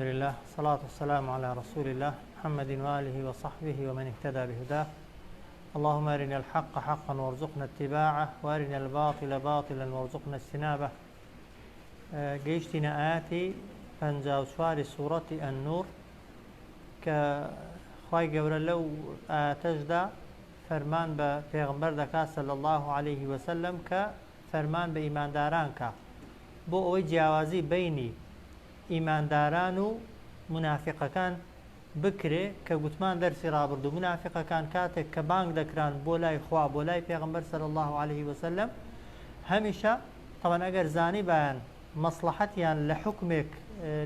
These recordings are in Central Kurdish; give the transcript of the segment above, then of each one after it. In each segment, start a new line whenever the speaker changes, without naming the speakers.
لله الصلاة والسلام على رسول الله محمد وآله وصحبه ومن اهتدى بهداه اللهم أرنا الحق حقا وارزقنا اتباعه وأرنا الباطل باطلا وارزقنا اجتنابه گەیشتینە ئاەتی 54 سوورەتی النور کە خوای گەورە لەو ئاەتەشدا فەرمان بە پێغمبەر دەکات صلی الله عليه وسلم کە فەرمان بە ئیمانداران کا بۆ ئەوەی جیاوازی بەینی ئیمانداران و مونافیقەکان بکرێ کە گوتمان دەرسی ڕابردوو مونافیقەکان کاتێک کە بانگ دەکران بۆ لای خوا بۆ لای پێغەمبەر صلی اللە علیه وسلم هەمیشە تەبعەن ئەگەر زانیبایان مەسڵەحەتیان لە حوکمێک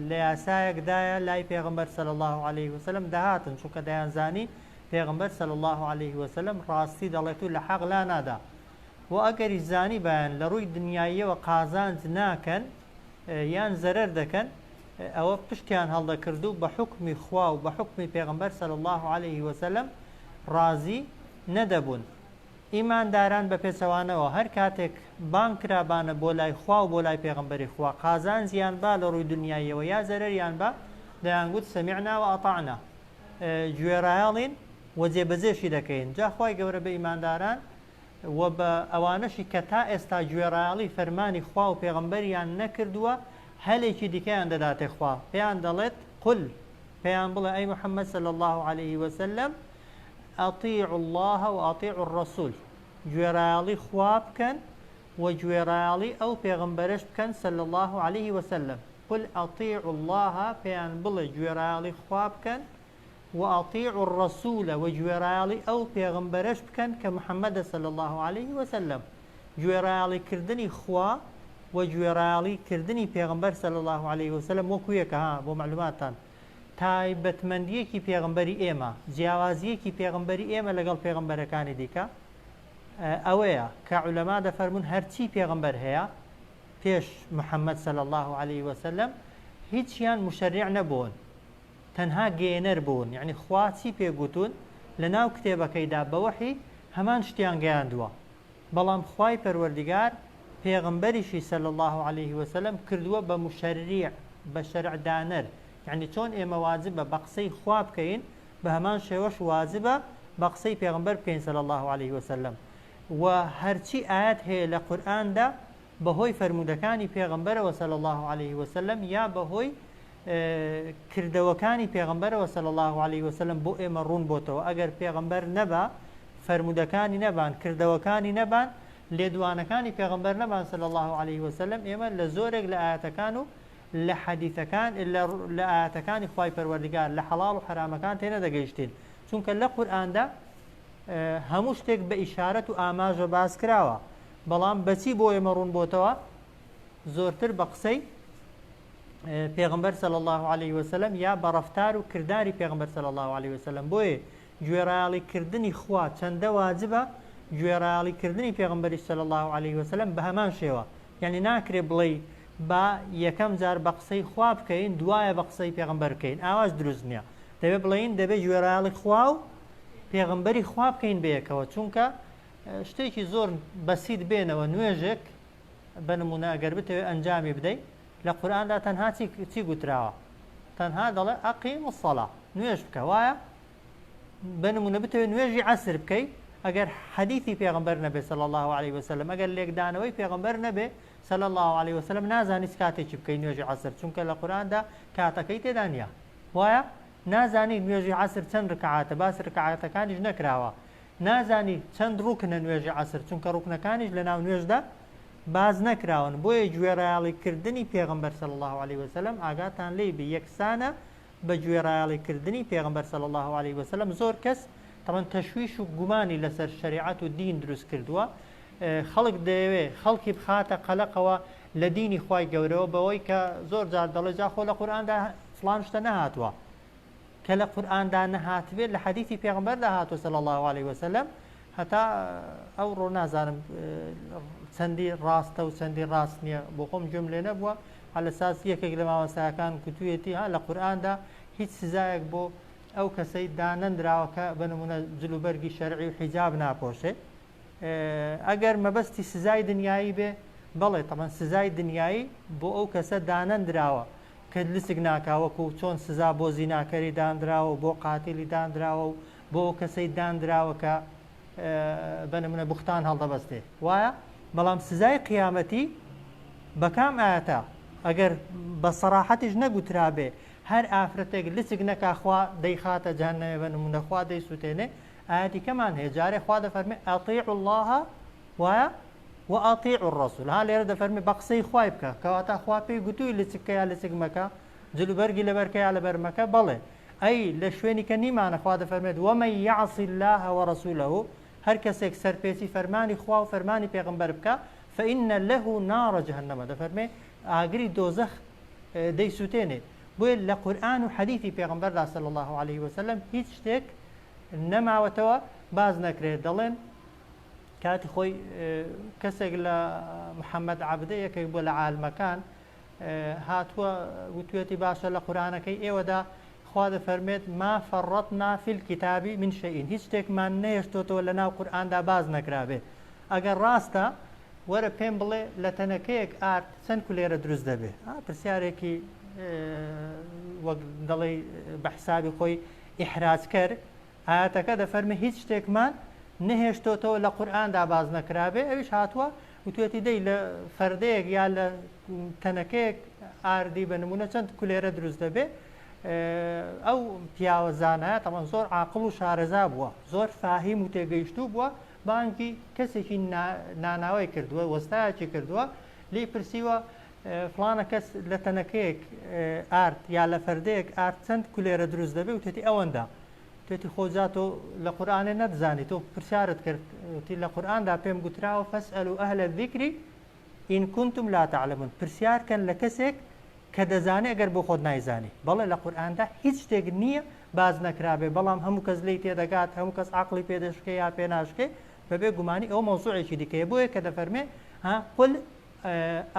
لە یاسایەکدایە لای پێغەمبەر صلی اللە علیه وسلم دەهاتن چونکە دەیانزانی پێغەمبەر صلی اللە علیه وسلم ڕاستی دەڵێت و لە حەق لا نادا وە ئەگەریش زانیبایان لە ڕووی دنیاییەوە قازانج ناکەن یان زەرەر دەکەن ئەوە پشتیان هەڵدەکرد و بە حوکمی خوا و بە حوکمی پێغەمبەر صلی اللە علیه وسلم ڕازی نەدەبوون. ئیمانداران بە پێچەوانەوە هەر کاتێک بانگ کرابانە بۆ لای خوا و بۆ لای پێغەمبەری خوا قازانجیان با لە ڕووی دنیاییەوە یا زەرەریان با دەیانگوت سمعنا و اطعنا گوێڕایەڵین و جێبەجێشی دەکەین. جا خوای گەورە بە ئیمانداران وە بە ئەوانەشی کە تا ئێستا گوێڕایەڵی فەرمانی خوا و پێغەمبەریان نەکردووە هەلێکی دیکەیان دەداتێ خوا پێیان دەڵێت، قل، پێیان بڵێ ئەی محمد صلی اللە علیه وسلم، اطیعوا اللە و اطیعوا الرسول، گوێڕایەڵی خوا بکەن و گوێڕایەڵی ئەو پێغەمبەرەش بکەن صلی اللە علیه وسلم، قل اطیعوا اللە پێیان بڵێ گوێڕایەڵی خوا بکەن واطیعوا الرسول وە گوێڕایەڵی ئەو پێغەمبەرەش بکەن کە محمدە صلی اللە علیه وسلم، گوێڕایەڵی کردنی خوا و گوێڕایەڵی کردنی پێغەمبەر صلی اللە علیه وسلم وەکو یەکە ها بۆ مەعلوماتتان تایبەتمەندیەکی پێغەمبەری ئێمە جیاوازیەکی پێغەمبەری ئێمە لەگەڵ پێغەمبەرەکانی دیکە ئەوەیە کە عولەما دەفەرموون هەرچی پێغەمبەر هەیە پێش محمد صلی اللە علیه وسلم هیچیان مشەریع نەبوون تەنها گەیەنەر بوون یەعنی خوا چی پێ گوتوون لەناو کتێبەکەیدا بە وەحی هەمان شتیان گەیاندووە بەڵام خوای پەروەردگار پێغەمبەریشی صلی اللە علیه وسلم کردووە بە مشەریع بە شەرع دانەر یەعنی چۆن ئێمە واجبە بە قسەی خوا بکەین بە هەمان شێوەش واجبە بە قسەی پێغەمبەر بکەین صلی اللە علیه وسلم وە هەرچی ئایەت هەیە لە قورئاندا بەهۆی فەرموودەکانی پێغەمبەرەوە صلی اللە علیه وسلم یا بەهۆی کردەوەکانی پێغەمبەرەوە صلی اللە علیه وسلم بۆ ئێمە ڕوون بۆتەوە، ئەگەر پێغەمبەر نەبا، فەرموودەکانی نەبان، کردەوەکانی نەبان، لێدوانەکانی پێغەمبەر نەبان صلی اللە علیه وسلم، ئێمە لە زۆرێک لە ئایەتەکان و لە حەدیثەکان لە ئایەتەکانی خوای پەروەردگار لە حەڵاڵ و حەرامەکان تێنەدەگەیشتین، چونکە لە قورئاندا هەموو شتێک بە ئیشارەت و ئاماژە باس کراوە، بەڵام بەچی بۆ ئێمە ڕوون بۆتەوە؟ زۆرتر بە قسەی پێغەمبەر صلی اللە علیه وسلم یا بە ڕەفتار و کرداری پێغەمبەر صلی اللە علیه وسلم بۆیە گوێڕایەڵی کردنی خوا چەندە واجبە گوێڕایەڵی کردنی پێغەمبەریش صلی اللە علیه وسلم بە هەمان شێوە یعنی ناکرێ بڵێی با یەکەم جار بە قسەی خوا بکەین دوایە بە قسەی پێغەمبەر بکەین ئاواش دروست نییە دەبێ بڵێین دەبێ گوێڕایەڵی خوا و پێغەمبەری خوا بکەین بەیەکەوە چونکە شتێکی زۆر بەسیت بێنەوە نوێژێک بە نموونە ئەگەر بتەوێت ئەنجامی بدەی لە قورئاندا تەنها چی چی گوتراوە تەنها دەڵێ ئەقیم الصلاة نوێژ بکە وایە بە نموونە بتەوێت نوێژی عەسر بکەی ئەگەر حەدیثی پێغەمبەر نەبێ صلی الله علیه وسلم ئەگەر لێکدانەوەی پێغەمبەر نەبێ صلی الله علیه وسلم نازانی چ کاتێکی بکەی نوێژی عەسر چونکە لە قورئاندا کاتەکەی تێدا نییە وایە نازانی نوێژی عەسر چەند رکعاتە باس رکعاتەکانیش نەکراوە نازانی چەند ڕوکنە نوێژی عەسر چونکە ڕوکنەکانیش لەناو نوێژدا باس نەکراون بۆیە گوێڕایەڵی کردنی پێغەمبەر صلی اللە علیە وسلم ئاگاتان لێی بێ یەکسانە بە گوێڕایەڵی کردنی پێغەمبەر صلی اللە علیە وسلم زۆر کەس تەبەن تەشویش و گومانی لەسەر شەریعەت و دین دروست کردووە خەڵک دەیەوێ خەڵکی بخاتە قەلەقەوە لە دینی خوای گەورەوە بەوەی کە زۆر جار دەڵێ جا خۆ لە قورئاندا فڵان شتە نەهاتووە کە لە قورئاندا نەهاتبێت لە حەدیثی پێغەمبەردا هاتووە صلی اللە علیه وسلم هەتا ئەوڕۆ نازانم چەندی ڕاستە و چەندی ڕاست نییە بۆ خۆم گوێم لێ نەبووە على ساس یەکێک لە مامۆستاکان گوتوویەتی ها لە قورئاندا هیچ سزایەک بۆ ئەو کەسەی دانەندراوە کە بە نمونە جلوبەرگی شەرعی و حیجاب ناپۆشێ ئەگەر مەبەستی سزای دنیایی بێ بەڵێ تەبەن سزای دنیایی بۆ ئەو کەسە دانەندراوە. کە لچک ناکا وەکو چۆن سزا بۆ زیناکەری دانراوە و بۆ قاتیلی دانراوە و بۆ ئەو کەسەی دانراوە کە بە نمونە بوختان هەڵدەبەستێ وایە بەڵام سزای قیامەتی بە کام ئاەتە ئەگەر بە سەراحەتیش نەگوترابێ هەر ئافرەتێک لچک نەکا خوا دەیخاتە جەهەنەمێ بە نمونە خوا دەیسوتێنێ ئاەتی کەمان هەیە جارێ خوا دەفەرمێ ئەطیع الله وایە وأطیعوا الرسول ها لێرە دەفەرمێ بە قسەی خوای بکە کەواتە خوا پێی گوتووی لچک کە یا لچک مەکە جلوبەرگی لەبەر کە یا لەبەر مەکە بەڵێ ئەی لە شوێنی کە نیمانە خوا دەفەرمێت ومن یعص الله ورسوله هەر کەسێک سەرپێچی فەرمانی خوا و فەرمانی پێغەمبەر بکا فإن له نار جهنم دەفەرمێ ئاگری دۆزەخ دەیسوتێنێ بۆیە لە قورئان و حەدیثی پێغەمبەردا صلی الله علیه وسلم هیچ شتێک نەماوەتەوە باس نەکرێت دەڵێن کاتی خۆی کەسێک لە محەممەد عەبدە یەکێک بووە لە عالمەکان هاتووە وتوێتی باشە لە قورئانەکەی ئێوەدا خوا دەفەرمێت ما فرطنا فی الكتاب من شيء هیچ شتێکمان نەهێشتۆتەوە لە ناو قورئاندا باس نەکرابێ ئەگەر ڕاستە وەرە پێم بڵێ لە تەنەکەیەک ئارد چەند کولێرە دروست دەبێ پرسیارێکی وەک دەڵێی بە حسابی خۆی ئیحراجکەر ئایەتەکە دەفەرمێ هیچ شتێکمان نەهێشتۆتەوە لە قورئاندا باس نەکرابێ، ئەویش هاتووە وتوێتی دەی لە فەردەیەک یا لە تەنەکەیەک ئاردی بە نمونە چەند کولێرە دروست دەبێ. ئەو پیاوە زانایە تەبعەن زۆر عاقڵ و شارەزا بووە، زۆر فاهیم و تێگەیشتوو بووە، بانگی کەسێکی ناناوەی کردووە، وەستایەکی کردووە، لێی پرسیوە فڵانە کەس لە تەنەکەیەک ئارد یا لە فەردەیەک ئارد چەند کولێرە دروست دەبێ؟ وتێتی ئەوەندە. وتێتی خۆ جا تۆ لە قورئانێ نەتزانی تۆ پرسیارت کرد؟ وتی لە قورئاندا پێم گوتراوە فاسئلوا اهل الذکر ان کنتم لا تعلمون پرسیار کەن لە کەسێک کە دەزانێ ئەگەر بۆ خۆت نایزانی. بەڵێ لە قورئاندا هیچ شتێک نییە باس نەکرابێ بەڵام هەموو کەس لێی تێدەگات هەموو کەس عەقڵی پێ دەشکێ یا پێ ناشکێ بەبێ گومانی ئەوە مەوزوعێکی دیکەیە بۆیە کە دەفەرمێ ها قل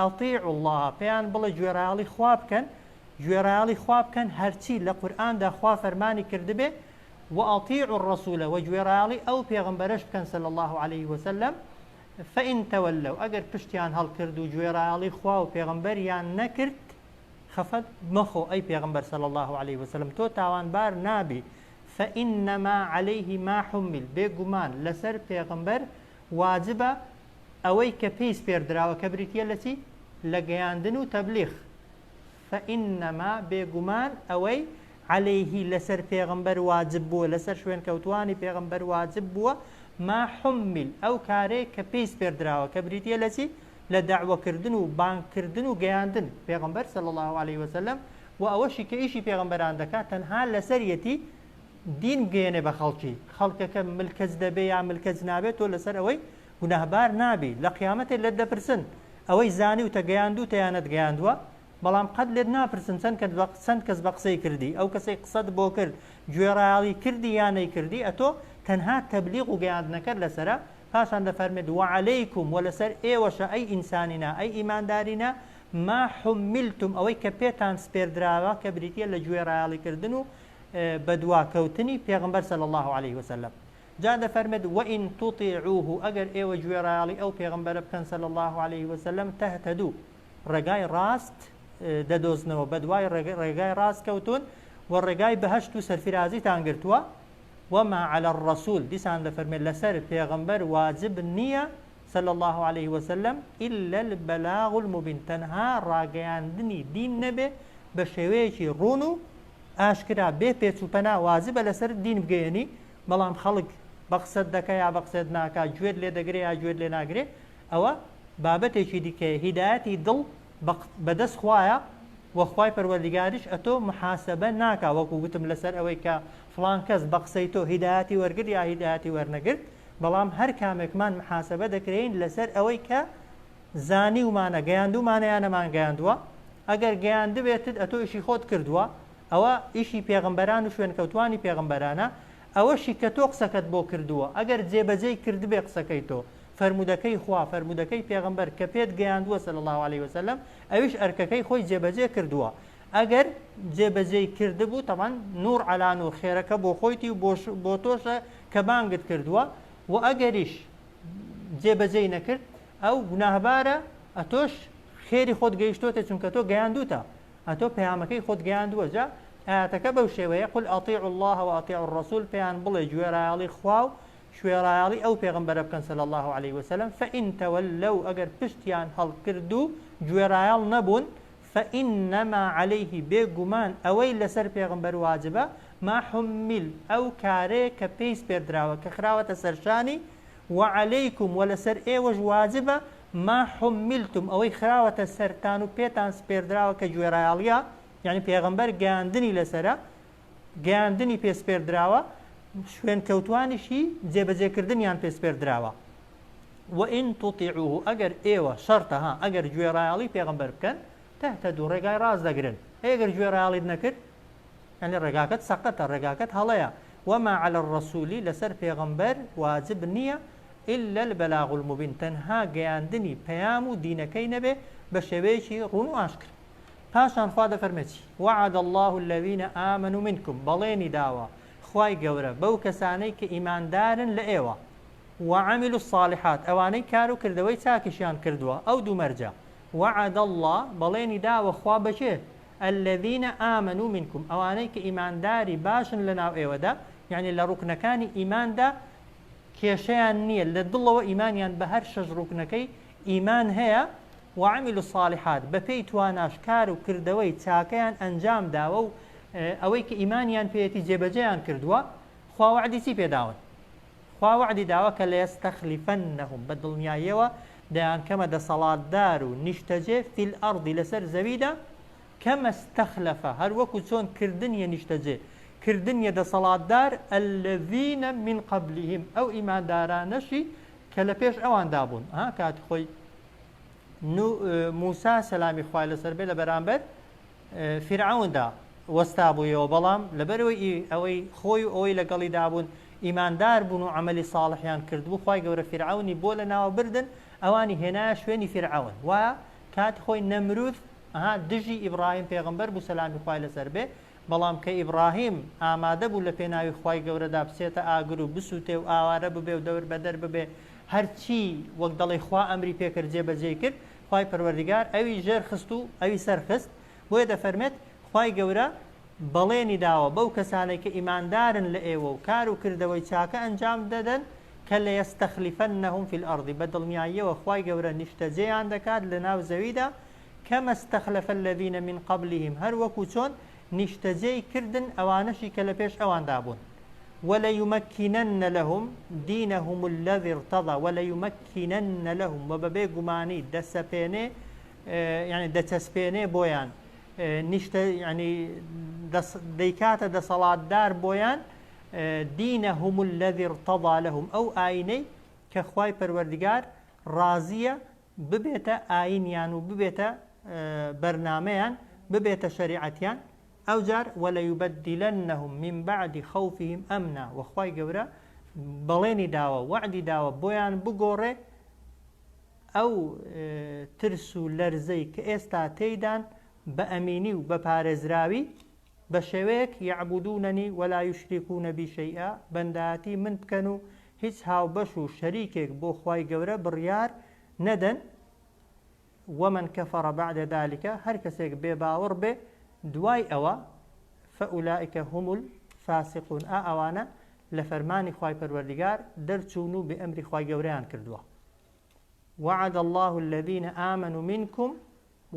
اطیعوا اللە پێیان بڵێ گوێڕایەڵی خوا بکەن، گوێڕایەڵی خوا بکەن هەرچی لە قورئاندا خوا فەرمانی کردبێ، واطیعوا الرسول وە گوێڕایەڵی ئەو پێغەمبەرەش بکەن صلی اللە علیه وسلم، فان تولوا ئەگەر پشتیان هەڵکرد و گوێڕایەڵی خوا و پێغەمبەریان نەکرد خەفەت مەخۆ ئەی پێغەمبەر صلی اللە علیه وسلم تۆ تاوانبار نابی، فانما علیه ما حمل بێگومان لەسەر پێغەمبەر واجبە ئەوەی کە پێی سپێردراوە کە بریتییە لە چی؟ لە گەیاندن و تەبلیغ، فانما بێگومان ئەوەی علیه لەسەر پێغەمبەر واجب بووە، لەسەر شوێنکەوتووانی پێغەمبەر واجب بووە، ما حمل ئەو کارەیە کە پێی سپێردراوە کە بریتییە لە چی؟ لە دەعوەکردن و بانگکردن و گەیاندن، پێغەمبەر صلی اللە علیه وسلم، وە ئەوەشی کە ئیشی پێغەمبەران دەکات تەنها لەسەریەتی دین بگەیەنێ بە خەڵکی، خەڵکەکە ملکەچ دەبێ یا ملکەچ نابێ تۆ لەسەر ئەوەی گوناهبار نابی، لە قیامەتێ لێت دەپرسن ئەوەی زانیوتە گەیاندووتە یا نەتگەیاندووە، بەڵام قەت لێت ناپرسن چەند کەس بە چەند کەس بە قسەی کردی، ئەو کەسەی قسەت بۆ کرد گوێڕایەڵی کردی یا نەیکردی، ئەتۆ تەنها تەبلیغ و گەیاندنەکەت لەسەرە، پاشان دەفەرمێت، وعلیکم، وە لەسەر ئێوەشە ئەی ئینسانینە، ئەی ئیماندارینە، ما حملتم، ئەوەی کە پێتان سپێردراوە کە بریتیە لە گوێڕایەڵی کردن و بەدواکەوتنی پێغەمبەر صلی اللە علیه وسلم جا دەفەرمێت وان تطیعوه ئەگەر ئێوە گوێڕایەڵی ئەو پێغەمبەرە بکەن صلی اللە علیه وسلم تهتدوا ڕێگای ڕاست دەدۆزنەوە بەدوای ڕێگای ڕاست کەوتون و ڕێگای بەهەشت و سەرفیرازیتان گرتووە وما علی الرسول دیسان دەفەرمێت لەسەر پێغەمبەر واجب نییە صلی اللە علیه وسلم الا البلاغ المبین تەنها ڕاگەیاندنی دین نەبێ بە شێوەیەکی ڕوون و ئاشکرا بێ پێچ و پەنا واجبە لەسەرت دین بگەیەنی بەڵام خەڵک بە قسەت دەکا یا بە قسەت ناکا گوێت لێ دەگرێ یا گوێت لێ ناگرێ ئەوە بابەتێکی دیکەیە هیدایەتی دڵ بە دەست خوایە وە خوای پەروەردگاریش ئەتۆ محاسەبە ناکا وەکو گوتم لەسەر ئەوەی کە فڵان کەس بە قسەی تۆ هیدایەتی وەرگرت یا هیدایەتی وەرنەگرت بەڵام هەر کامێکمان محاسەبە دەکرێین لەسەر ئەوەی کە زانیومانە گەیاندومانە یا نەمانگەیاندووە، ئەگەر گەیاندبێتت ئەتۆ ئیشی خۆت کردووە، ئەوە ئیشی پێغەمبەران و شوێنکەوتوانی پێغەمبەرانە، ئەوەشی کە تۆ قسەکەت بۆ کردووە ئەگەر جێبەجێی کردبێ قسەکەی تۆ، فەرموودەکەی خوا، فەرموودەکەی پێغەمبەر کە پێت گەیاندووە صلی اللە علیە وسلم، ئەویش ئەرکەکەی خۆی جێبەجێ کردووە، ئەگەر جێبەجێی کردبوو تەبعەن نور علی نور خێرەکە بۆ خۆیتی و بۆ تۆشە کە بانگت کردووە، وە ئەگەریش جێبەجێی نەکرد ئەو گوناهبارە ئەتۆش خێری خۆت گەیشتۆتێ چونکە تۆ گەیاندوتە. ئەتۆ پەیامەکەی خۆت گەیاندووە جا ئایەتەکە بەو شێوەیە قل اطیعوا اللە و اطیعوا الرسول پێیان بڵێ گوێڕایەڵی خوا و شوێڕایەڵی ئەو پێغەمبەرە بکەن صلی اللە علیه وسلم فان تولوا ئەگەر پشتیان هەڵکرد و گوێڕایەڵ نەبوون فانما علیه بێ گومان ئەوەی لەسەر پێغەمبەر واجبە ما حمل ئەو کارەیە کە پێی سپێردراوە کە خراوەتە سەرشانی وعلیکم وە لەسەر ئێوەش واجبە ما حملتم ئەوەی خراوەتە سەرتان و پێتان سپێردراوە کە گوێڕایەڵیە یانی پێغەمبەر گەیاندنی لەسەرە گەیاندنی پێ سپێردراوە شوێنکەوتوانیشی جێبەجێکردنیان پێ سپێردراوە وئین تطیعوه ئەگەر ئێوە شەرتە ها ئەگەر گوێڕایەڵی پێغەمبەر بکەن تهتدوا ڕێگای ڕاست دەگرن ئەی ئەگەر گوێڕایەڵیت نەکرد یانی ڕێگاکەت سەقەتە ڕێگاکەت هەڵەیە وما علی الرسول لەسەر پێغەمبەر واجب نییە الا البلاغ المبین تەنها گەیاندنی پەیام و دینەکەی نەبێ بە شێوەیەکی ڕوون و ئاشکرا پاشان خوا دەفەرمێ چی وعد اللە الذین آمنوا منکم بەڵێنی داوە خوای گەورە بەو کەسانەی کە ئیماندارن لە ئێوە وعملوا الصالحات ئەوانەی کار و کردەوەی چاکیشیان کردووە ئەو دوو مەرجە وعد اللە بەڵێنی داوە خوا بە کێ الذین آمنوا منکم ئەوانەی کە ئیمانداری باشن لەناو ئێوەدا یەعنی لە ڕوکنەکانی ئیماندا کێشەیان نییە لە دڵەوە ئیمانیان بە هەر شەش ڕوکنەکەی ئیمان هەیە وعملوا الصالحات بەپێی تواناش کار و کردەوەی چاکەیان ئەنجام داوە و ئەوەی کە ئیمانیان پێیەتی جێبەجێیان کردووە خوا وەعدی چی پێداون خوا وەعدی داوە کە لەیستخلفنهم بە دڵنیاییەوە دەیانکەمە دەسەڵاتدار و نیشتەجێ فی الارض لەسەر زەویدا کما استخلف هەر وەکو چۆن کردنیە نیشتەجێ کردنیە دەسەڵاتدار الذین من قبلهم ئەو ئیماندارانەشی کە لە پێش ئەواندا بوون ها کاتی خۆی موسا سەلامی خوای لەسەر بێ لە بەرامبەر فیرعەوندا وەستابوویەوە، بەڵام لەبەرئەوەی ئەوەی خۆی و ئەوەی لەگەڵیدا بوون ئیماندار بوون و عەمەلی ساڵحیان کردبوو، خوای گەورە فیرعەونی بۆ لەناو بردن، ئەوانی هێنایە شوێنی فیرعەون. وایە کاتی خۆی نەمرود ئەها دژی ئیبڕاهیم پێغەمبەر بوو سەلامی خوای لەسەر بێ، بەڵام کە ئیبڕاهیم ئامادە بوو لە پێناوی خوای گەورەدا بچێتە ئاگر و بسووتێ و ئاوارە ببێ و دەور بەدەر ببێ هەرچی وەک دەڵێی خوا ئەمری پێکرد جێبەجێی کرد، خوای پەروەردگار ئەوی ژێر خست و ئەوی سەر خست، بۆیە دەفەرمێت، خوای گەورە بەڵێنی داوە بەو کەسانەی کە ئیماندارن لە ئێوە و کار و کردەوەی چاکە ئەنجام دەدەن کە لەیستخلفنهم فی الارض بە دڵنیاییەوە خوای گەورە نیشتەجێیان دەکات لەناو زەویدا کما استخلف الذین من قبلهم هەر وەکو چۆن نیشتەجێی کردن ئەوانەشی کە لە پێش ئەواندا بوون وليمكنن لهم دينهم الذي ارتضى وليمكنن لهم وە بەبێ گومانی دەسەپێنێ یعنی دەچەسپێنێ بۆیان نیشتە یعنی دەیکاتە دەسەڵاتدار بۆیان دينهم الذي ارتضى لهم ئەو ئاینەی کە خوای پەروەردگار ڕازیە ببێتە ئاینیان و ببێتە بەرنامەیان ببێتە شەریعەتیان ئەوجار وليبدلنهم من بعد خوفهم امنا وە خوای گەورە بەڵێنی داوە وەعدی داوە بۆیان بگۆڕێ ئەو ترس و لەرزەی کە ئێستا تێیدان بە ئەمینی و بە پارێزراوی بە شێوەیەک یعبدوننی ولا یشرکون بی شیئا بەندایەتی من بکەن و هیچ هاوبەش و شەریکێک بۆ خوای گەورە بڕیار نەدەن ومن کفر بعد ذلک هەر کەسێک بێ باوەڕ بێ دوای ئەوە فاولئک هم الفاسقون ئا ئەوانە لە فەرمانی خوای پەروەردگار دەرچوون و بێ ئەمری خوای گەورەیان کردووە وعد الله الذین آمنوا منکم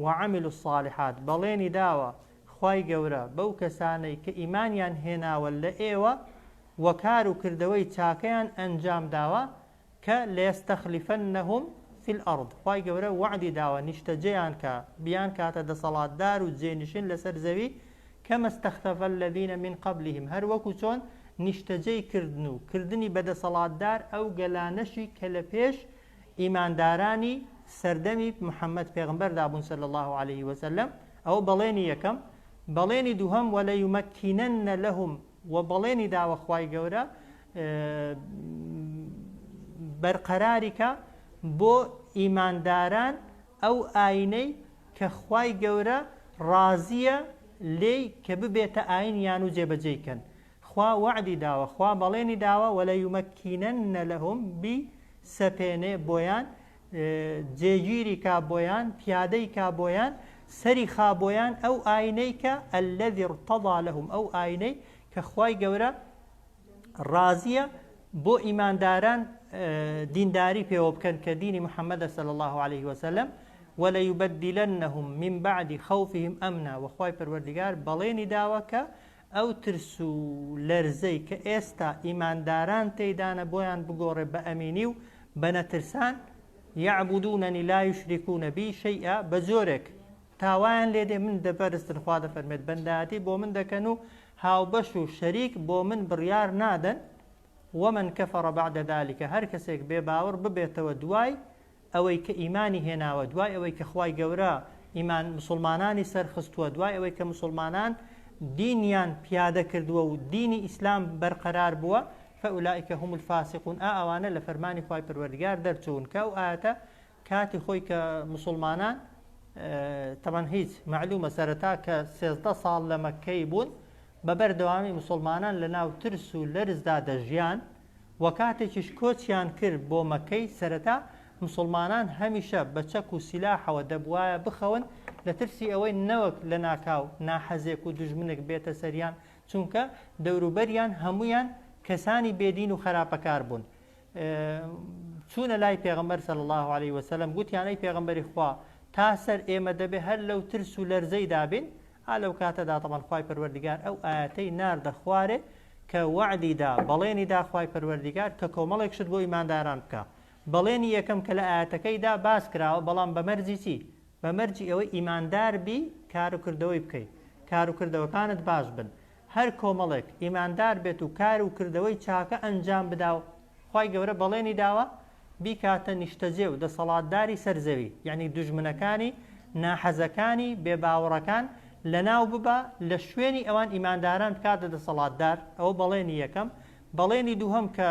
وعملوا الصالحات بەڵێنی داوە خوای گەورە بەو کەسانەی کە ئیمانیان هێناوە لە ئێوە وە کار و کردەوەی چاکەیان ئەنجام داوە کە لەیستخلفنهم فی الارض خوای گەورە وەعدی داوە نیشتەجێیان کا بیانکاتە دەسەڵاتدار و جێنشین لەسەر زەوی کما استخلف الذین من قبلهم هەر وەکو چۆن نیشتەجێی کردن و کردنی بە دەسەڵاتدار ئەو گەلانەشی کە لە پێش ئیماندارانی سەردەمی محمد پێغەمبەردا بوون صلی اللە علیه وسلم ئەوە بەڵێنی یەکەم بەڵێنی دووهەم ولەیمکنن لهم وە بەڵێنی داوە خوای گەورە بەرقەراری کا بۆ ئیمانداران ئەو ئاینەی کە خوای گەورە ڕازیە لێی کە ببێتە ئاینیان و جێبەجێی کەن خوا وەعدی داوە خوا بەڵێنی داوە ولەیمەکینەنە لهم بیسەپێنێ بۆیان جێگیری کا بۆیان پیادەی کا بۆیان سەری خا بۆیان ئەو ئاینەی کە الذی ارتضی لهم ئەو ئاینەی کە خوای گەورە ڕازیە بۆ ئیمانداران دینداری پێوە بکەن کە دینی محەممەدە صلی الله علیه وسلم وليبدلنهم من بعد خوفهم امنا وخوای پەروەردگار بەڵێنی داوە کە ئەو ترس و لەرزەی کە ئێستا ئیمانداران تێیدانە بۆیان بگۆڕێ بە ئەمینی و بە نەترسان، یعبدوننی لا یشرکون بی شیئا، بە جۆرێک تا وایان لێ دێ من دەپەرستن، خوا دەفەرمێت بەندایەتی بۆ من دەکەن و هاوبەش و شەریک بۆ من بڕیار نادەن، ومن کفر بعد ذلک هەر کەسێک بێ باوەڕ ببێتەوە دوای ئەوەی کە ئیمانی هێناوە، دوای ئەوەی کە خوای گەورە ئیمان موسڵمانانی سەرخستووە، دوای ئەوەی کە موسڵمانان دینیان پیادە کردووە و دینی ئیسلام بەرقەرار بووە، فاولئک هم الفاسقون، ئا ئەوانە لە فەرمانی خوای پەروەردگار دەرچوون، کە ئەو ئایەتە کاتی خۆی کە موسڵمانان تەبعەن هیچ مەعلومە سەرەتا کە 13 ساڵ لە مەککەی بوون بە بەردەوامی موسڵمانان لە ناو ترس و لەرزدا دەژیان، وە کاتێکیش کۆچیان کرد بۆ مەکەی سەرەتا موسڵمانان هەمیشە بە چەک و سیلاحەوە دەبوایە بخەون لە ترسی ئەوەی نەوەک لەناکاو ناحەزێک و دوژمنێک بێتە سەریان چونکە دەوروبەریان هەموویان کەسانی بێدین و خەراپەکار بوون چوونە لای پێغەمبەر صلی اللە علیه وسلم گوتیان ئەی پێغەمبەری خوا تا سەر ئێمە دەبێ هەر لەو ترس و لەرزەی دابین ئا لەو کاتەدا تەبعەن خوای پەروەردگار ئەو ئایەتەی ناردە خوارێ کە وەعدی دا، بەڵێنی دا خوای پەروەردگار کە کۆمەڵێک شت بۆ ئیمانداران بکا. بەڵێنی یەکەم کە لە ئایەتەکەیدا باس کراوە بەڵام بە مەرجی چی؟ بە مەرجی ئەوەی ئیماندار بی کار و کردەوەی بکەی، کار و کردەوەکانت باش بن. هەر کۆمەڵێک ئیماندار بێت و کار و کردەوەی چاکە ئەنجام بدا و خوای گەورە بەڵێنی داوە بیکاتە نیشتەجێ و دەسەڵاتداری سەر زەوی، یەعنی دوژمنەکانی، ناحەزەکانی، بێباوەڕەکان لەناو ببا، لە شوێنی ئەوان ئیمانداران بکاتە دەسەڵاتدار، ئەوە بەڵێنی یەکەم، بەڵێنی دووهەم کە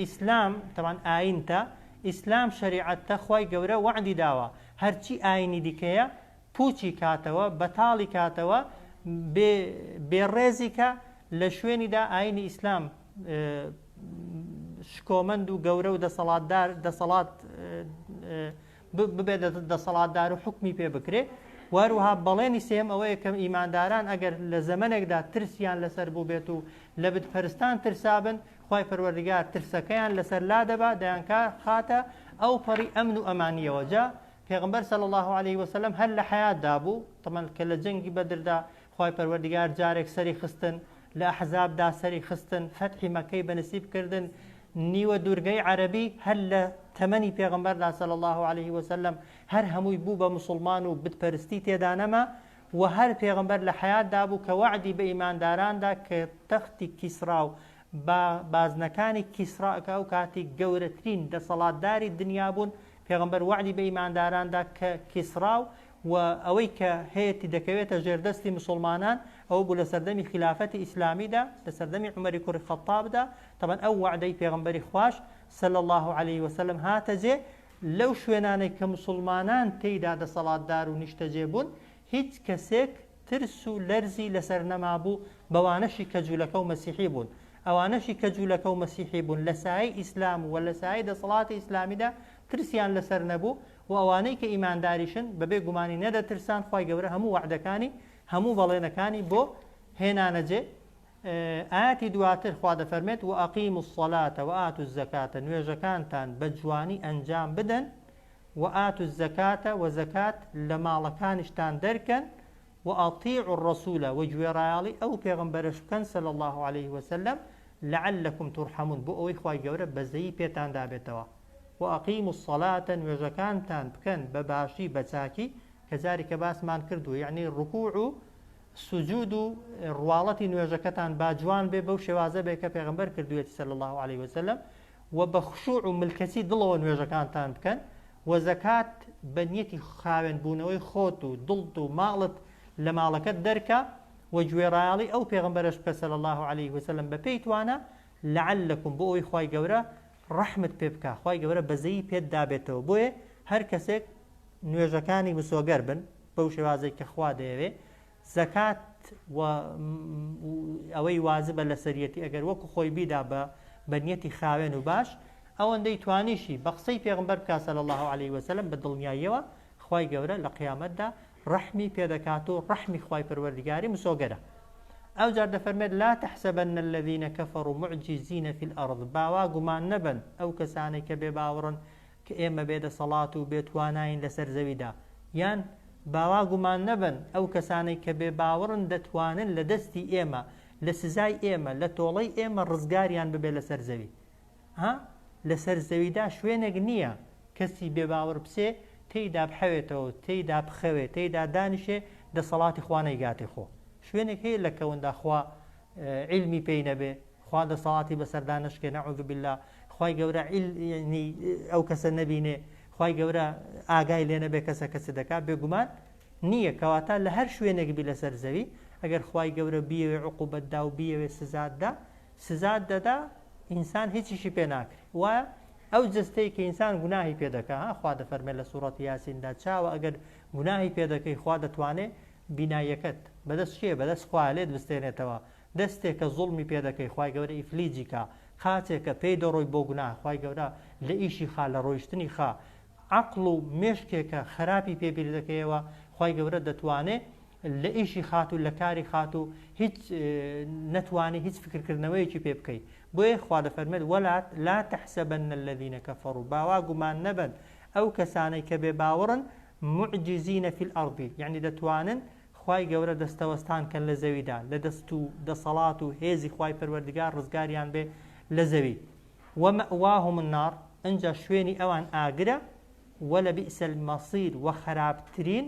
ئیسلام، تەبعەن ئاینتە، ئیسلام شەریعەتە، خوای گەورە وەعدی داوە هەرچی ئاینی دیکەیە پوچی کاتەوە، بەتاڵی کاتەوە، بێ بێڕێزی کە، لە شوێنیدا ئاینی ئیسلام شکۆمەند و گەورە و دەسەڵاتدار دەسەڵات ببێت دەسەڵاتدار و حکمی پێ بکرێ واروها بەڵێنی سێم ئەوەیە کە ئیمانداران ئەگەر لە زەمنێکدا ترسیان لەسەر بوو بێت و لە بتپەرستان ترسابن خوای پەروەردگار ترسەکەیان لەسەر لا دەبا دەیانکا خاتە ئەو پەڕی ئەمن و ئەمانیەوە جا پێغەمبەر صلی اللە علیه وسلم هەر لە حەیاتدا بوو تەمەن کە لە جەنگی بەدردا خوای پەروەردگار جارێک سەری خستن لە ئەحزابدا سەری خستن فەتحی مەکەی بە نسیب کردن نیوە دوورگەی عەرەبی هەر لە تەمەنی پێغەمبەردا صلی اللە علیه وسلم هەر هەمووی بوو بە موسڵمان و بتپەرستی تێدا نەما و هەر پێغەمبەر لە حەیاتدا بوو کە وەعدی بە ئیمانداراندا کە تەختی کیسرا و با بازنەکانی کیسرا کە ئەو کاتی گەورەترین دەسەڵاتداری دنیا بوون پێغەمبەر وەعدی بە ئیمانداران دا کە کیسرا و ئەوەی کە هەیەتی دەکەوێتە ژێر دەستی موسوڵمانان، ئەوە بوو لە سەردەمی خیلافەتی ئیسلامیدا، لە سەردەمی عومەری کوڕی خەتابدا، تەبعەن ئەو وەعدەی پێغەمبەری خواش، صلی اللە علیە وسلم، هاتە جێ، لەو شوێنانەی کە موسوڵمانان تێیدا دەسەڵاتدار و نیشتەجێ بوون، هیچ کەسێک ترس و لەرزی لەسەر نەمابوو، بەوانەشی کە جولەکە و مەسیحی بوون. ئەوانەشی کە جولەکە و مەسیحی بوون لە سایەی ئیسلام و لە سایەی دەسەڵاتی ئیسلامیدا ترسیان لەسەر نەبوو و ئەوانەی کە ئیمانداریشن بەبێ گومانی نەدەترسان خوای گەورە هەموو وەعدەکانی هەموو بەڵێنەکانی بۆ هێنانەجێ. ئایەتی دواتر خوا دەفەرمێت، وأقیموا الصلاة وآتوا الزکاة نوێژەکانتان بە جوانی ئەنجام بدەن، وآتوا الزکاة وە زەکات لە ماڵەکانیشتان دەرکەن، وأطیعوا الرسول وە گوێڕایەڵی ئەو پێغەمبەرەش بکەن صلی اللە علیه وسلم لعلکم ترحمون بۆ ئەوەی خوای گەورە بەزەیی پێتاندا بێتەوە. وأقیموا الصلاة نوێژەکانتان بکەن بە باشی بە چاکی کە جارێکە باسمان کردووە یەعنی ڕکوع و سجود و ڕواڵەتی نوێژەکەتان با جوان بێ بەو شێوازە بێ کە پێغەمبەر کردوویەتی صلی اللە علیه وسلم وە بە خشوع و ملکەچی دڵەوە نوێژەکانتان بکەن، وە زەکات بە نیەتی خاوێن بوونەوەی خۆت و دڵت و ماڵت لە ماڵەکەت دەرکە، وە گوێڕایەڵی ئەو پێغەمبەرەش بکە صلی اللە علیه وسلم بە پێی توانا، لعلکم بۆ ئەوەی خوای گەورە ڕەحمت پێ بکا، خوای گەورە بەزەیی پێت دابێتەوە، بۆیە هەر کەسێک نوێژەکانی مسۆگەر بن بەو شێوازەی کە خوا دەیەوێ، زەکات و ئەوەی واجبە لەسەریەتی ئەگەر وەکو خۆی بیدا بە بە نیەتی خاوێن و باش ئەوەندەی توانیشی بە قسەی پێغەمبەر بکا صلی اللە علیه وسلم بە دڵنیاییەوە خوای گەورە لە قیامەتدا. ڕەحمی پێ دەکات و ڕەحمی خوای پەروەردگاری مسۆگەرە. ئەوجار دەفەرمێت، لا تحسبن الذین کفروا معجزین فی الارض، با وا گومان نەبەن ئەو کەسانەی کە بێ باوەڕن کە ئێمە بێ دەسەڵات و بێ تواناین لەسەر زەویدا، یان با وا گومان نەبەن ئەو کەسانەی کە بێ باوەڕن دەتوانن لە دەستی ئێمە، لە سزای ئێمە، لە تۆڵەی ئێمە ڕزگاریان ببێ لەسەر زەوی. ها لەسەر زەویدا شوێنێک نییە کەسی بێ باوەڕ بچێ تێیدا بحەوێتەوە و تێیدا بخەوێ، تێیدا دانیشێ دەسەڵاتی خوا نەیگاتێ خۆ شوێنێک هەیە لە کەوندا خوا عیلمی پێی نەبێ خوا دەسەڵاتی بەسەردا نەشکێ نعوذ باللە خوای گەورە عیلمی ئەو کەسە نەبینێ خوای گەورە ئاگای لێ نەبێ کەسە کەس دەکا بێگومان نییە کەواتە لە هەر شوێنێک بی لەسەر زەوی ئەگەر خوای گەورە بیەوێ عقوبەت دا و بیەوێ سزات دا سزات دەدا ئینسان هیچیشی پێ ناکرێ وایە ئەو جەستەی کە ئینسان گوناهی پێ دەکا ها خوا دەفەرمێ لە سوڕەتی یاسیندا چاوە ئەگەر گوناهی پێ دەکەی خوا دەتوانێ بیناییەکەت بەدەست کێ بەدەست خوایە لێت بستێنێتەوە دەستێکە زوڵمی پێ دەکەی خوای گەورە ئیفلیجی کا قاچێکە پێی دەڕۆی بۆ گوناه خوای گەورە لە ئیشی خا لە ڕۆیشتنی خا عەقڵ و مێشکێکە خراپی پێ بیر دەکەیەوە خوای گەورە دەتوانێ لە ئیشی خات و لە کاری خات و هیچ نەتوانی هیچ فکرکردنەوەیەکی پێ بکەی بۆیە خوا دەفەرمێت ولا لا تحسبن الذين كفروا با وا گومان نەبەن ئەو کەسانەی کە بێ باوەڕن معجزین فی الارض یعنی دەتوانن خوای گەورە دەستەوەستان کەن لە زەویدا لە دەست و دەسەڵات و هێزی خوای پەروەردگار ڕزگاریان بێ لە زەوی ومأواهم النار ئنجا شوێنی ئەوان ئاگرە ولبئس المصیر وە خراپترین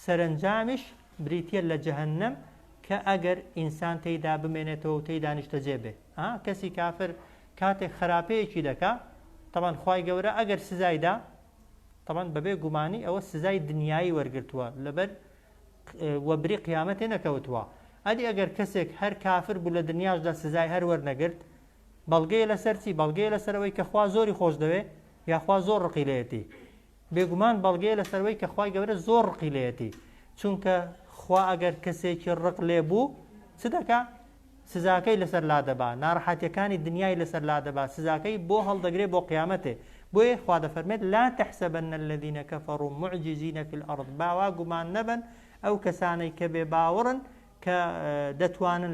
سەرەنجامیش بریتیە لە جەهەنەم کە ئەگەر ئینسان تێیدا بمێنێتەوە و تێیدا نیشتەجێ بێ ئا کەسی کافر کاتێک خراپەیەکی دەکا تەبعەن خوای گەورە ئەگەر سزای دا تەبعەن بەبێ گومانی ئەوە سزای دنیایی وەرگرتووە لەبەر وەبری قیامەتێ نەکەوتووە ئەدی ئەگەر کەسێک هەر کافر بوو لە دنیاشدا سزای هەر وەرنەگرت بەڵگەیە لەسەر چی بەڵگەیە لەسەر ئەوەی کە خوا زۆری خۆش دەوێ یاخوا زۆر ڕقی لێیەتی بێگومان بەڵگەیە لەسەر وەی کە خوای گەورە زۆر ڕقی لێیەتی چونکە خوا ئەگەر کەسێکی ڕق لێ بوو چ دەکا سزاکەی لەسەر لادەبا ناڕەحەتیەکانی دنیای لەسەر لادەبا سزاکەی بۆ هەڵدەگرێ بۆ قیامەتێ بۆیە خوا دەفەرمێت لا تحسبن الذين كفروا معجزين في الأرض با وا گومان نەبەن ئەو کەسانەی کە بێ باوەڕن کە دەتوانن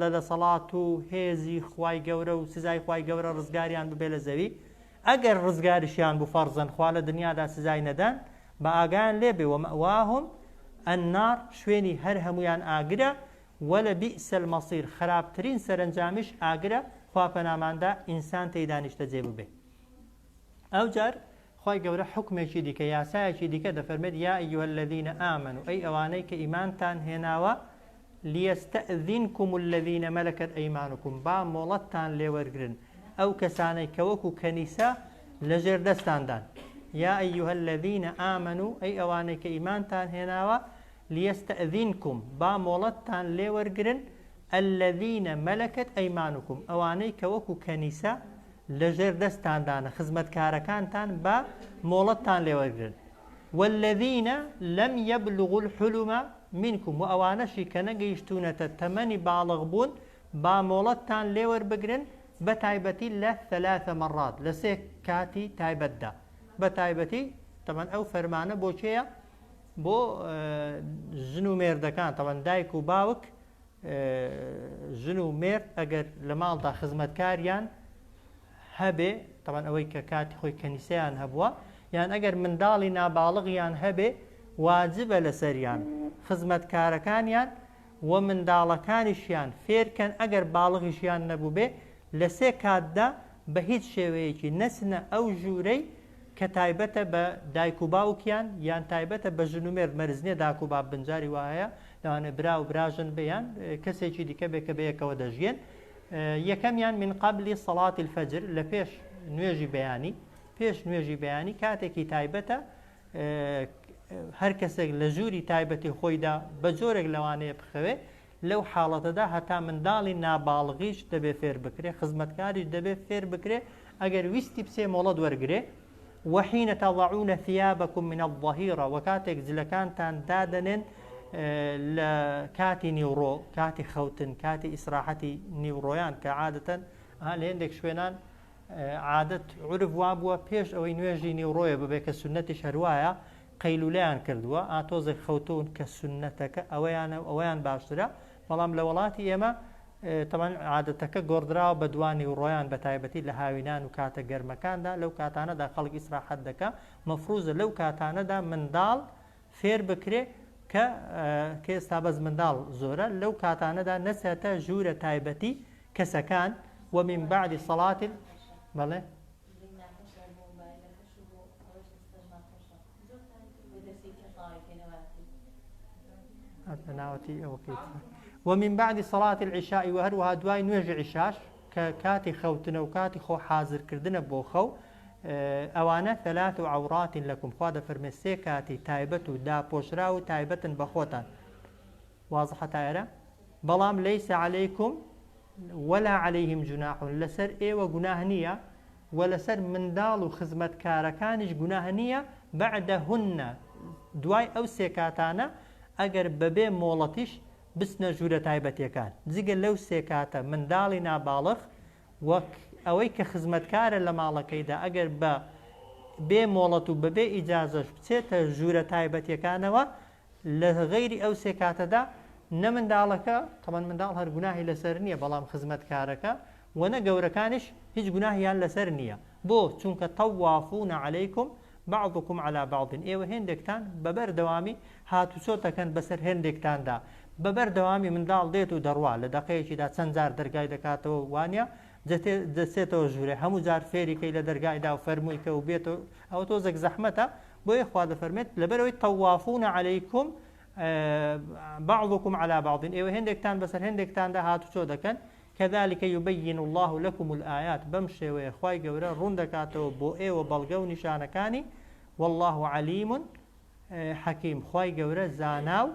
لە دەسەڵات و هێزی خوای گەورە و سزای خوای گەورە ڕزگاریان ببێ لە زەوی ئەگەر ڕزگاریشیان بوو فەرزەن خوا لە دنیادا سزای نەدان با ئاگایان لێ بێ ومأواهم النار شوێنی هەر هەموویان ئاگرە ولبئس المصیر خراپترین سەرەنجامیش ئاگرە خوا پەناماندا ئینسان تێیدا نیشتەجێ ببێ ئەوجار خوای گەورە حوکمێکی دیکە یاسایەکی دیکە دەفەرمێت یا ایها الذین آمنوا ئەی ئەوانەی کە ئیمانتان هێناوە لیستأذنکم الذین ملکت ایمانکم با مۆڵەتتان لێوەرگرن ئەو کەسانەی کە وەکو کەنیسە لەژێر دەستاندان یا ایها الذین آمنوا ئەی ئەوانەی کە ئیمانتان هێناوە لیستأذنکم با مۆڵەتتان لێوەرگرن الذین ملکت ایمانکم ئەوانەی کە وەکو کەنیسە لەژێر دەستتاندانە خزمەتکارەکانتان با مۆڵەتتان لێوەرگرن والذین لم یبلغوا الحلم منکم وە ئەوانەشی کە نەگەیشتوونەتە تەمەنی باڵغ بوون با مۆڵەتتان لێوەربگرن بە تایبەتی لە ثلاث مرات لە سێ کاتی تایبەتدا بە تایبەتی تەبعەن ئەو فەرمانە بۆ کێیە بۆ ژن و مێردەکان تەبعەن دایک و باوک ژن و مێرد ئەگەر لە ماڵدا خزمەتکاریان هەبێ تەبعەن ئەوەی کە کاتی خۆی کەنیسەیان هەبووە یان ئەگەر منداڵی ناباڵغیان هەبێ واجبە لەسەریان خزمەتکارەکانیان و منداڵەکانیشیان فێرکەن ئەگەر باڵغیشیان نەبووبێ لە سێ کاتدا بە هیچ شێوەیەکی نەچنە ئەو ژوورەی کە تایبەتە بە دایک و باوکیان یان تایبەتە بە ژن و مێرد مەرج نیە داک و باب بن جاری وا هەیە لەوانەیە برا و براژن بێ یان کەسێکی دیکە بێ کە بەیەکەوە دەژیێن یەکەمیان من قبل صلاة الفجر لە پێش نوێژی بەیانی پێش نوێژی بەیانی کاتێکی تایبەتە هەر کەسێک لە ژووری تایبەتی خۆیدا بە جۆرێک لەوانەیە بخەوێ لەو حاڵەتەدا هەتا منداڵی ناباڵغیش دەبێ فێر بکرێ، خزمەتکاریش دەبێ فێر بکرێ، ئەگەر ویستی بچێ مۆڵەت وەرگرێ، وحین تضعون ثیابکم من الظهیرە، وە کاتێک جلەکانتان دادەنێن لە کاتی نیوڕۆ، کاتی خەوتن، کاتی ئیسراحەتی نیوڕۆیان کە عادەتەن لە هێندێک شوێنان عادەت عورف وابووە پێش ئەوەی نوێژی نیوڕۆیە ببێ کە سوننەتیش هەروایە. قەیلولەیان کردووە ئا تۆزێک خەوتوون کە سوننەتەکە ئەوەیانە و ئەوەیان باشترە بەڵام لە وەڵاتی ئێمە تەبعەن عادەتەکە گۆڕدراوە بە دوا نیوڕۆیان بە تایبەتی لە هاوینان و کاتە گەرمەکاندا لەو کاتانەدا خەڵک ئیسراحەت دەکا مەفروزە لەو کاتانەدا منداڵ فێر بکرێ کە کە ئێستا بەس منداڵ زۆرە لەو کاتانەدا نەچێتە ژوورە تایبەتی کەسەکان و من بعد صلاة بەڵێ ومن بعد صلاة العشاء و هەروەها دوای نوێژی عیشاش کە کاتی خەوتنە و کاتی خۆ حازرکردنە بۆ خەو ئەوانە ثلاث عورات لكم خوا دەفەرمێ سێ کاتی تایبەت و داپۆشراو و تایبەتن بە خۆتان وازحە تا ئێرە بەڵام ليس عليكم ولا عليهم جناح لەسەر ئێوە گوناه نییە وە لەسەر منداڵ و خزمەتکارەکانیش گوناه نییە بعدهن دوای ئەو سێ کاتانە ئەگەر بەبێ مۆڵەتیش بچنە ژوورە تایبەتیەکان جگە لەو سێ کاتە منداڵی ناباڵغ وەک ئەوەی کە خزمەتکارە لە ماڵەکەیدا ئەگەر بە بێ مۆڵەت و بەبێ ئیجازەش بچێتە ژوورە تایبەتیەکانەوە لە غەیری ئەو سێ کاتەدا نە منداڵەکە، تەبعەن منداڵ هەر گوناهی لەسەر نییە بەڵام خزمەتکارەکە، وە نە گەورەکانیش هیچ گوناهیان لەسەر نییە، بۆ؟ چونکە طوافون علیکم بعضکم علی بعض ئێوە هێندێکتان بە بەردەوامی هاتوچۆ دەکەن بەسەر هێندێکتاندا، بە بەردەوامی منداڵ دێت و دەڕوا لە دەقەیەکیدا چەند جار دەرگای دەکاتەوە وانیە؟ دەچێتەوە ژوورێ هەموو جار فێری کەی لە دەرگای دا و فەرمووی کە و بێتەوە ئەوە تۆزێک زەحمەتە بۆیە خوا دەفەرمێت لەبەرئەوەی طوافون علیکم بعضکم علی بعض ئێوە هێندێکتان بەسەر هێندێکتاندا هاتوچۆ دەکەن كذلك يبين الله لكم الآيات بەم شێوەیە خوای گەورە ڕوون دەکاتەوە بۆ ئێوە بەڵگە و نیشانەکانی والله علیم حکیم خوای گەورە زانا و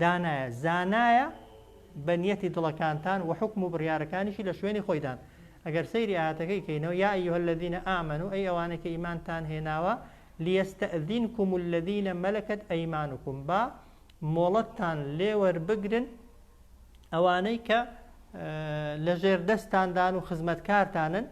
دانایە زانایە بە نیەتی دڵەکانتان وە حوکم و بڕیارەکانیشی لە شوێنی خۆیدان ئەگەر سەیری ئایەتەکەی کەینەوە یا ایها الذین آمنوا ئەی ئەوانەی کە ئیمانتان هێناوە لیستأذنکم الذین ملکت ایمانکم با مۆڵەتتان لێ وەربگرن ئەوانەی کە لەژێر دەستاندان و خزمەتکارتانن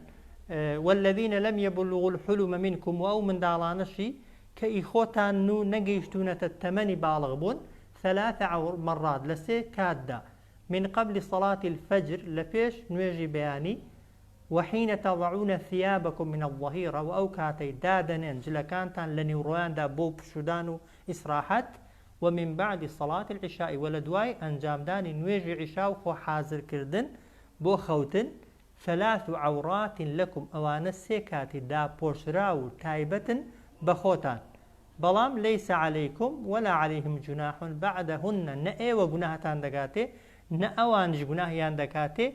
والذین لم یبلغوا الحلم منکم و ئەو منداڵانەشی کە ئی خۆتانن و نەگەیشتوونەتە تەمەنی باڵغ بوون، ثلاث مرات، لە سێ کاتدا، من قبل صلاة الفجر، لە پێش نوێژی بەیانی، وحین تضعون ثیابکم من الظهیرە، وە ئەو کاتەی دادەنێن جلەکانتان لە نیوڕۆیاندا بۆ پشوودان و ئیسراحەت، ومن بعد صلاة العشاء، وە لە دوای ئەنجامدانی نوێژی عیشا و خۆ حازرکردن بۆ خەوتن، ثلاث عورات لکم ئەوانە سێ کاتی داپۆشراو و تایبەتن بە خۆتان، بەڵام لیس علیکم ولا علیهم جناح بعدهن نە ئێوە گوناهتان دەگاتێ نە ئەوانیش گوناهیان دەکاتێ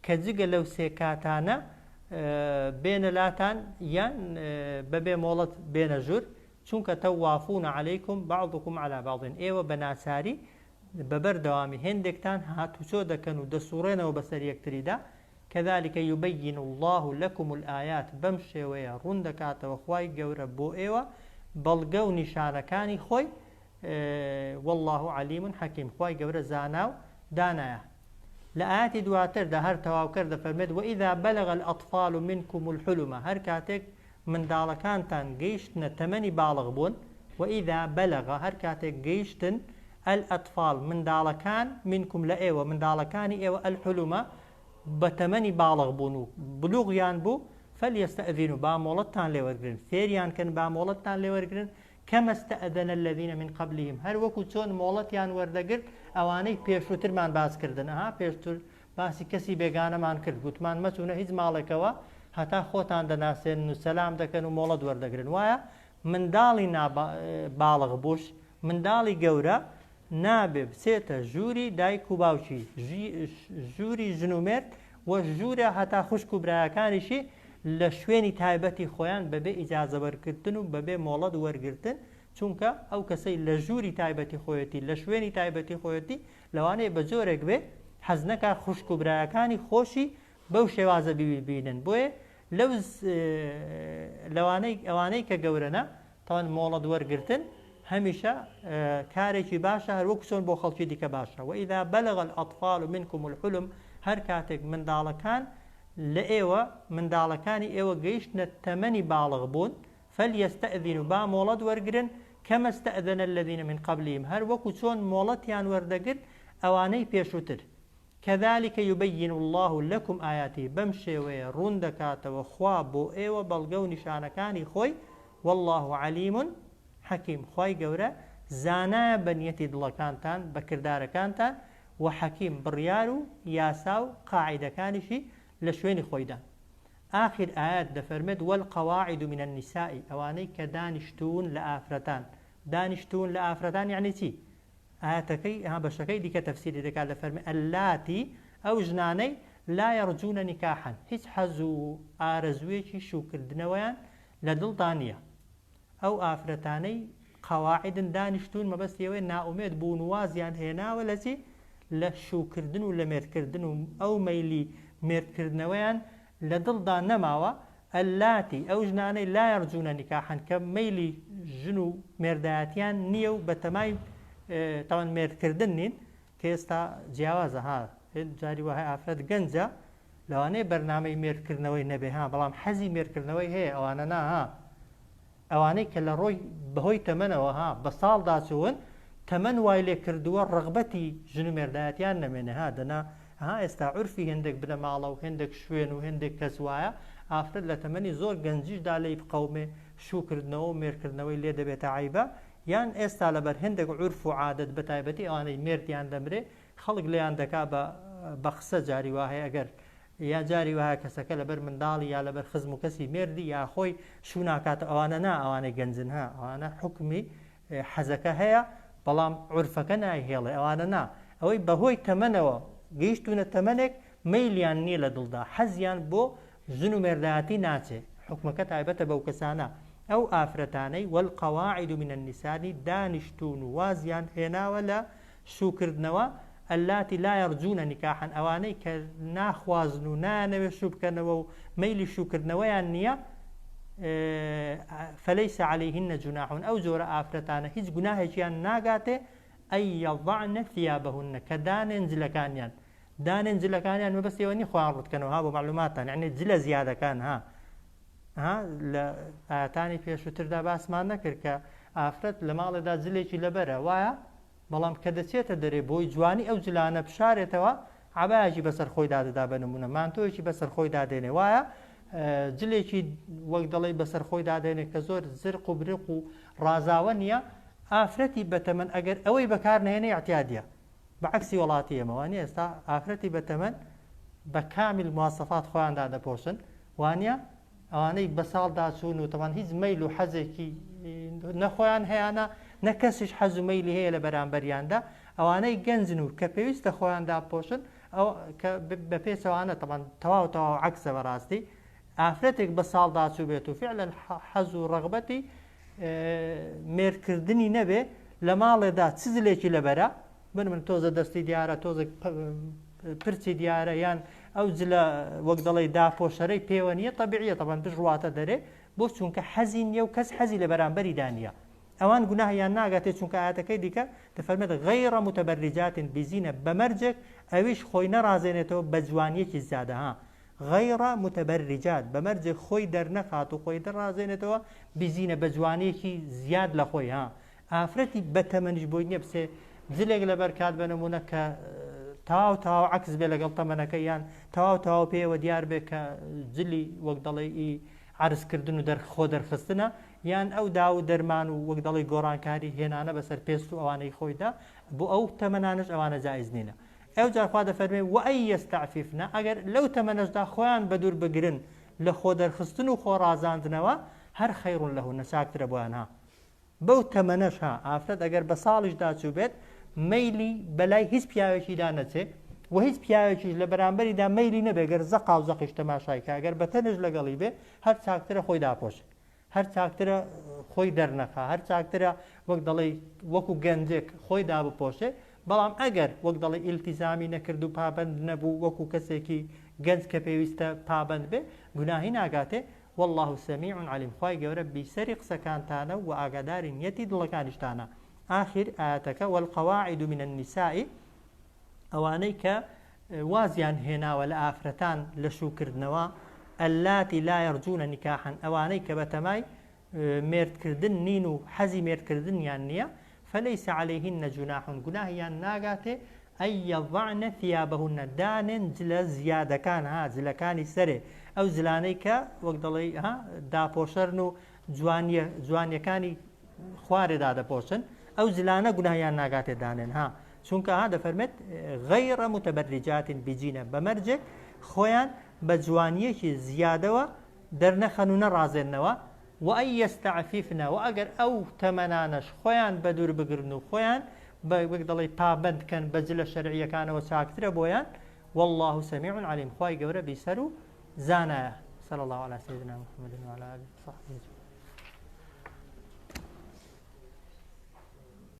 کە جگە لەو سێ کاتانە بێنە لاتان یان بەبێ مۆڵەت بێنە ژوور، چونکە طوافون علیکم بعضکم علی بعض ئێوە بە ناچاری بە بەردەوامی هێندێکتان هاتوچۆ دەکەن و دەسوڕێنەوە بەسەر یەکتریدا، کذلک یبین اللە لکم الآیات بەم شێوەیە ڕوون دەکاتەوە خوای گەورە بۆ ئێوە بەڵگە و نیشانەکانی خۆی، واللە علیم حکیم خوای گەورە زانا و دانایە. لە ئایەتی دواتردا هەر تەواوکەر دەفەرمێت، وإذا بلغ الأطفال منکم الحلم هەر کاتێک منداڵەکانتان گەیشتنە تەمەنی باڵغ بوون، وإذا بلغ هەر کاتێک گەیشتن، الأطفال منداڵەکان، منکم لە ئێوە، منداڵەکانی ئێوە، الحلم بە تەمەنی باڵغ بوون و بلوغیان بوو، فلیستأذنوا با مۆڵەتتان لێ وەرگرن، فێریان کەن با مۆڵەتتان لێ وەرگرن، کما استأذن الذین من قبلهم هەر وەکو چۆن مۆڵەتیان وەردەگرت ئەوانەی پێشووترمان باس کردن، ئەها پێشتر باسی کەسی بێگانەمان کرد گوتمان مەچوونە هیچ ماڵێکەوە هەتا خۆتان دەناسێنن و سەلام دەکەن و مۆڵەت وەردەگرن وایە منداڵی ناباڵغ بووش منداڵی گەورە نابێ بچێتە ژووری دایک و باوکی ژووری ژن و مێرد و ژوورە هەتا خوشک و برایەکانیشی لە شوێنی تایبەتی خۆیان بەبێ ئیجازە وەرگرتن و بەبێ مۆڵەت وەرگرتن چونکە ئەو کەسەی لە ژووری تایبەتی خۆیەتی لە شوێنی تایبەتی خۆیەتی لەوانەیە بە جۆرێک بێ حەز نەکا خوشک و برایەکانی خۆشی بەو شێوازە بیبینن بۆیە لەو لەوانەی ئەوانەی کە گەورەنە تاوان مۆڵەت وەرگرتن هەمیشە کارێکی باشە هەر وەکو چۆن بۆ خەڵکی دیکە باشە وإذا بلغ الأطفال منكم الحلم هەر کاتێک منداڵەکان لە ئێوە منداڵەکانی ئێوە گەیشتنە تەمەنی باڵغ بوون فلیستأذنوا با مۆڵەت وەرگرن. کما استأذن الذین من قبلهم هەر وەکو چۆن مۆڵەتیان وەردەگرت ئەوانەی پێشووتر. کذلک یبین اللە لکم آیاته بەم شێوەیە ڕوون دەکاتەوە خوا بۆ ئێوە بەڵگە و نیشانەکانی خۆی واللە علیم حکیم خوای گەورە زانایە بە نیەتی دڵەکانتان بە کردارەکانتان وە حەکیم بڕیار و یاسا و قاعیدەکانیشی لە شوێنی خۆیدان. ئاخیر ئایەت دەفەرمێت والقواعد من النساء ئەوانەی کە دانیشتوون لە ئافرەتان دانیشتوون لە ئافرەتان یەعنی چی؟ ئایەتەکەی ها بەشەکەی دیکە تەفسیری دەکات دەفەرمێ اللاتی ئەو ژنانەی لا یرجون نکاحا هیچ حەز و ئارەزوویەکی شووکردنەوەیان لە دڵدا نییە ئەو ئافرەتانەی قەواعدن دانیشتوون مەبەستی ئەوەیە نائومێد بوون و وازیان هێناوە لە چی؟ لە شووکردن و لە مێردکردن و ئەو مەیلی مێردکردنەوەیان لە دڵدا نەماوە، اللاتی، ئەو ژنانەی لا یرجون نکاحا کە مەیلی ژن و مێردایەتیان نییە و بەتەمای تاوان مێردکردن نین کە ئێستا جیاوازە ها جاری وایە ئافرەت گەنجە لەوانەیە بەرنامەی مێردکردنەوەی نەبێ ها بەڵام حەزی مێردکردنەوەی هەیە ئەوانە نا ها ئەوانەی کە لە ڕۆی بەهۆی تەمەنەوە ها بە ساڵدا چوون تەمەن وای لێ کردووە ڕەغبەتی ژن و مێردایەتیان نەمێنێ ها دەنا ها ئێستا عورفی هێندێک بنەماڵە و هێندێک شوێن و هێندێک کەس وایە ئافرەت لە تەمەنی زۆر گەنجیشدا لێی بقەومێ شووکردنەوە و مێردکردنەوەی لێ دەبێتە عەیبە یان ئێستا لەبەر هێندێک عورف و عادەت بەتایبەتی ئەوانەی مێردیان دەمرێ خەڵک لێیان دەکا بە بە قسە جاری وا هەیە ئەگەر یا جاری وایە کەسەکە لەبەر منداڵی یا لەبەر خزم و کەسی مێردی یا خۆی شوو ناکاتە ئەوانە نا ئەوانەی گەنجن ها ئەوانە حوکمی حەزەکە هەیە بەڵام عورفەکە نایهێڵێ ئەوانە نا ئەوەی بەهۆی تەمەنەوە گەیشتونە تەمەنێک مەیلیان نییە لە دڵدا حەزیان بۆ ژن و مێردایەتی ناچێ حوکمەکە تایبەتە بەو کەسانە ئەو ئافرەتانەی والقواعد من النساء دانیشتون و وازیان هێناوە لە شووکردنەوە، اللاتی لا یرجون نکاحا، ئەوانەی کە ناخوازن و نایانەوێت شوو بکەنەوە و مەیلی شووکردنەوەیان نییە، فلیس علیهن جناح، ئەو جۆرە ئافرەتانە هیچ گوناهێکیان ناگاتێ، ان یضعن ثیابهن، کە دانێن جلەکانیان، دانێن جلەکانیان مەبەستی ئەوە نییە خۆیان ڕووتکەنەوە ها بۆ مەعلوماتتان، یەعنی جلە زیادەکان ها، ها لە ئایەتانی پێشووتردا باسمان نەکرد کە ئافرەت لە ماڵێدا جلێکی لەبەرە وایە؟ بەڵام کە دەچێتە دەرێ بۆی جوانی ئەو جلانە بشارێتەوە عەبایەکی بەسەر خۆیدا دەدا بە نمونە مانتۆیەکی بەسەر خۆیدا دێنێ وایە جلێکی وەک دەڵێی بەسەر خۆیدا دێنێ کە زۆر زرق و برق و ڕازاوە نییە ئافرەتی بەتەمەن ئەگەر ئەوەی بەکار نەهێنێ اعتیادیە بە عەکسی وڵاتی ئێمە وانیە ئێستا ئافرەتی بەتەمەن بە کامیل مواسەفات خۆیان دادەپۆشن وانیە ئەوانەی بەساڵدا چوون و تەبعەن هیچ مەیل و حەزێکی نە خۆیان هەیانە نە کەسیش حەز و مەیلی هەیە لە بەرامبەریاندا ئەوانەی گەنجن و کە پێویستە خۆیان دابپۆشن ئەو کە بە پێچەوانە تەبعەن تەواو تەواو عەکسە بەڕاستی ئافرەتێک بە ساڵدا چووبێت و فعلا حەز و ڕەغبەتی مێردکردنی نەبێ لە ماڵێدا چ جلێکی لەبەرە من من تۆزە دەستی دیارە تۆزێک پرچی دیارە یان ئەو جلە وەک دەڵێی داپۆشەرەی پێوە نییە تەبیعیە تەبعەن بشڕواتە دەرێ بۆ چونکە حەزی نییە و کەس حەزی لە بەرامبەریدا نییە ئەوان گوناهیان ناگاتێ چونکە ئاەتەکەی دیکە دەفەرمێت غەیڕ متبرجات بزینە بە مەرجێک ئەویش خۆی نەڕازێنێتەوە بە جوانیەکی زیادە ها غەیڕ متبرجات بە مەرجێک خۆی دەرنەخات و خۆی دەڕازێنێتەوە بزینە بە جوانیەکی زیاد لە خۆی ها ئافرەتی بەتەمەنیش بۆی نیە بچێ جلێک لەبەر کات بە نمونە کە تەواو تەواو عەکس بێ لەگەڵ تەمەنەکەی یان تەواو تەواو پێوە دیار بێ کە جلی وەک دەڵێ ئی عەرزکردن و دەر خۆ دەرخستنە یان ئەو داو و دەرمان و وەک دەڵێ گۆڕانکاری هێنانە بەسەر پێست و ئەوانەی خۆیدا بۆ ئەو تەمەنانەش ئەوانە جائز نینە ئەوجار خوا دەفەرمێ وأن یستعففن ئەگەر لەو تەمەنەشدا خۆیان بەدوور بگرن لە خۆ دەرخستن و خۆ ڕازاندنەوە هەر خیر لهن چاکترە بۆیان ها بەو تەمەنەش ها ئافرەت ئەگەر بە ساڵیشدا چووبێت مەیلی بەلای هیچ پیاوێکیدا نەچێ و هیچ پیاوێکیش لە بەرامبەریدا مەیلی نەبێ گەر زەقاو زەقیش تەماشای کا گەر بە تەنش لەگەڵی بێ هەر چاکترە خۆی داپۆشێ هەر چاکترە خۆی دەرنەخا هەر چاکترە وەک دەڵێی وەکو گەنجێک خۆی دابپۆشێ بەڵام ئەگەر وەک دەڵێی ئیلتیزامی نەکرد و پابەند نەبوو وەکو کەسێکی گەنج کە پێویستە پابەند بێ گوناهی ناگاتێ واللە سمیع علیم خوای گەورە بیسەری قسەکانتانە و ئاگاداری نیەتی دڵەکانیشتانە ئاخیر ئایەتەکە والقواعد من النساء ئەوانەی کە وازیان هێناوە لە ئافرەتان لە شووکردنەوە اللاتي لا يرجون نکاحا ئەوانەی کە بەتەمای مێردکردن نین و حەزی مێردکردنیان نییە، فلیس علیهن جناح گوناهیان ناگاتێ ان یضعن ثیابهن دانێن جلە زیادەکان ها جلەکانی سەرێ ئەو جلانەی کە وەک دەڵێی ها داپۆشەرن و جوانیە جوانیەکانی خوارێ دادەپۆشن ئەو جلانە گوناهیان ناگاتێ دانێن ها چونکە ها دەفەرمێت غیر متبرجات بجینە بە مەرجێک خۆیان بە جوانیەکی زیادەوە دەرنەخەن و نەڕازێننەوە، وان یستعففن، وە ئەگەر ئەو تەمەنانەش خۆیان بەدوور بگرن و خۆیان بە وەک دەڵێی پابەند کەن بە جلە شەرعیەکانەوە چاکترە بۆیان، واللە سمیع علیم، خوای گەورە بیسەر و زانایە. صلی اللە علی سیدنا محمد وعلی آله وصحبه اجمعین.